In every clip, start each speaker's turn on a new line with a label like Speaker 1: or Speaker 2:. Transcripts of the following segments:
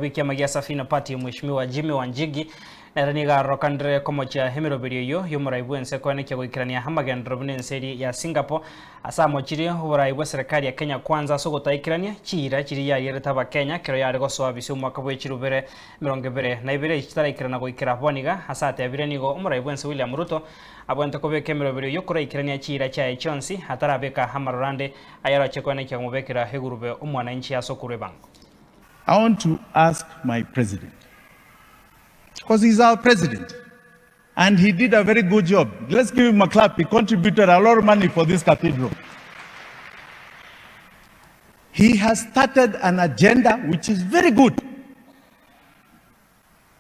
Speaker 1: bw'ekiama gia Safina Party Mweshimiwa Jimmy Wanjigi nere nigo arokanire komochia emeroberio eyio y'omorai bw'ense koenekia goikerania amagenderero buna ense eria ya Singapore ase amochirie oborai bw'eserekari ya Kenya Kwanza ase ogotaikerania chiira chiria yarierete abakenya ekero yare gosoa bisia omwaka bw'echirubere 22 echi chitaraikerana goikera bono iga ase atebire nigo omorai bw'ense William Ruto abwenerete kobeka emeroberio y'okoraikerania chiira chiaye chionsi atarabeka amaroro ande Ayaroche koenekia komobekera egurube omwananchi ase okorua ebango.
Speaker 2: I want to ask my president because he's our president and he did a very good job. Let's give him a clap. He contributed a lot of money for this cathedral. He has started an agenda which is very good.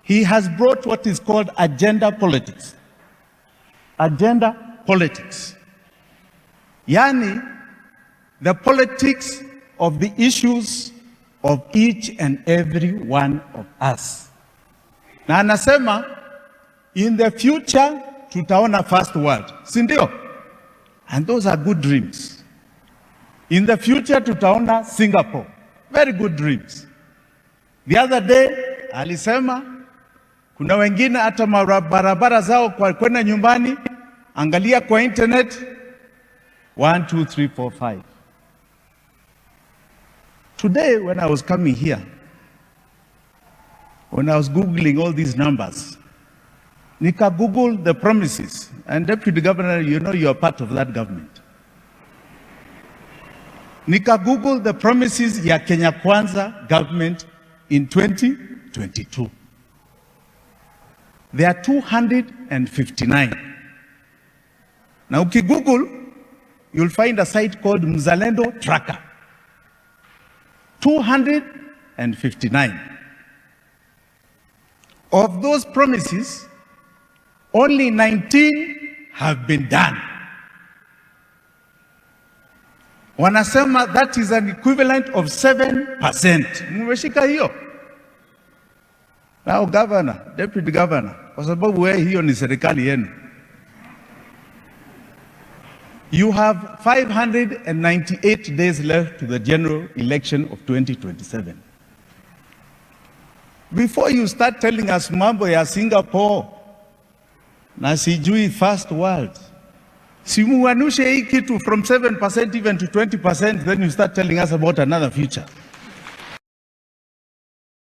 Speaker 2: He has brought what is called agenda politics. Agenda politics. Yani, the politics of the issues of each and every one of us. Na anasema in the future tutaona first world, si ndio? And those are good dreams. In the future tutaona Singapore. Very good dreams. The other day alisema kuna wengine hata barabara zao kwa kwenda nyumbani, angalia kwa internet 1 2 3 4 5. Today when I was coming here, when I was googling all these numbers, nika google the promises and deputy governor, you know you are part of that government. Nika google the promises ya Kenya Kwanza government in 2022. There are 259. Na ukigoogle you'll find a site called Mzalendo Tracker. 259. Of those promises, only 19 have been done. Wanasema that is an equivalent of 7%. Mmeshika hiyo? Now governor, deputy governor, kwa sababu wewe hiyo ni serikali yenu. You have 598 days left to the general election of 2027. Before you start telling us mambo ya Singapore na sijui first world, si muanushe hii kitu from 7% even to 20%, then you start telling us about another future.